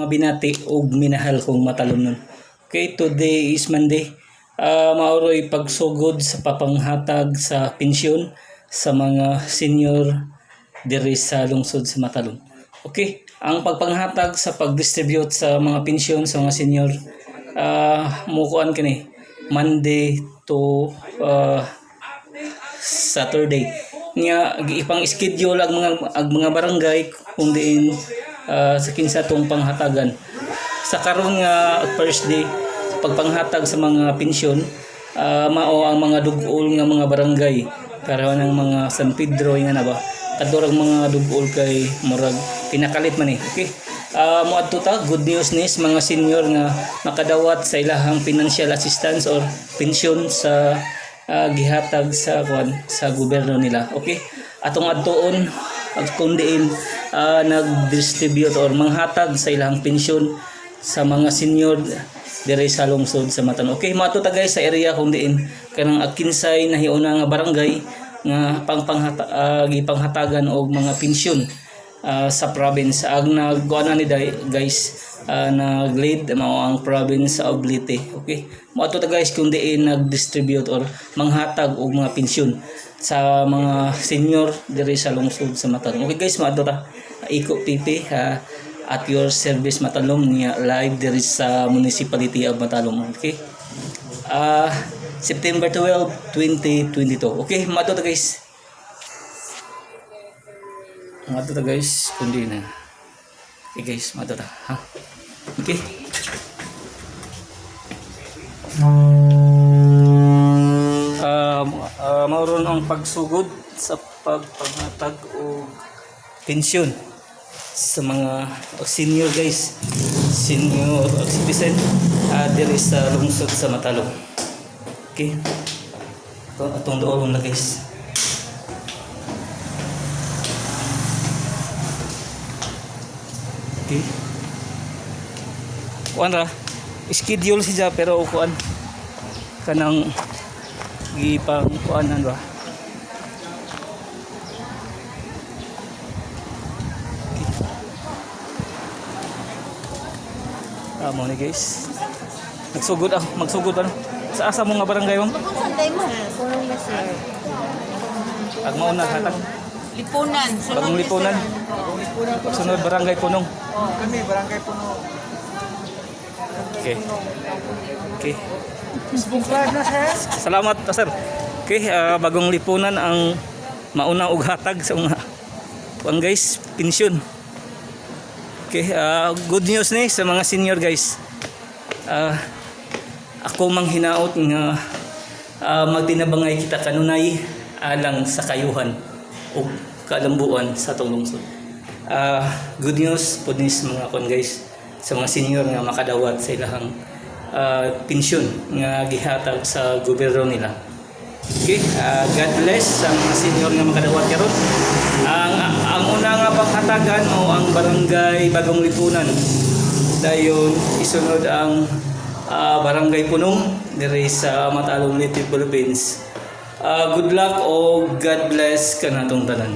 Mga binati ug minahal kong Matalomnon. Okay, today is Monday. Maoroy pagsugod sa papanghatag sa pensyon sa mga senior diri sa lungsod sa Matalom. Okay, ang pagpanghatag sa pag-distribute sa mga pensyon sa mga senior, mukuan kini Monday to Saturday nga ipang schedule ang mga barangay kung diin sa kinsa tong panghatagan sa karon nga first day sa pagpanghatag sa mga pensyon. Mao ang mga dugol nga mga barangay karon, ang mga San Pedro nga na ba, kadurang mga dugol kay murag pinakalit man eh. Okay, moadto ta. Good news ni sa mga senior nga makadawat sa ilahang financial assistance or pensyon sa gihatag sa kuan sa gobyerno nila. Okay? Atong adtuon ag kung diin nag-distribute or manghatag sa ilang pensyon sa mga senior dire sa lungsod sa Matalom. Okay, moadto ta, guys, sa area kung diin kanang kinsay nahiuna nga barangay nga gipanghatagan og mga pensyon sa province. Ang nagkuan ni guys, nag-lead mao ang province of Leyte. Okay? Moadto ta, guys, kung diin nag-distribute or manghatag og mga pensyon sa mga senior diri sa lungsod sa Matalom. Okay guys, moadto ta. Iko PP at your service, Matalom niya live diri sa Municipality of Matalom. Okay? September 12, 2022. Okay, moadto ta, guys. Moadto ta, guys, kundi na. Okay guys, moadto ta. Ha? Okay. Mauron ang pagsugod sa pagpanghatag og pensyon sa mga senior, guys, senior citizen diri sa lungsod sa Matalom. Okay. Ito, atong doon na, guys. Okay. Kuan ra. Schedule siya pero kuan kanang gipang kuanan ba. Okay. Tama ni, guys. Nagsugod ako, magsugod ano. Sa asa mo nga barangay, ma'am? Sunday mo. Punong na, sir. Ag mauna hatag. Lipunan. Sunod Bagong na, Lipunan. Sir. Sunod Barangay Punong. Kami, Barangay Puno. Okay. Okay. Facebook Live na, sir. Salamat, sir. Okay, Bagong Lipunan ang mauna og hatag sa mga kuan, guys, pensyon. Okay, good news ni sa mga senior, guys. Ako mang hinaot nga magtinabangay kita kanunay alang sa kayuhan ug kalambuan sa atong lungsod. Good news pod ni sa mga kuan, guys, sa mga senior nga makadawat sa ilahang pensyon nga gihatag sa gobyerno nila. Okay, God bless sa mga senior nga makadawat karon. Ang una nga panghatagan o ang Barangay Bagong Lipunan. Dayon isunod ang Barangay Punong diri sa Matalom, Leyte, Philippines. Good luck o God bless kanatong tanan.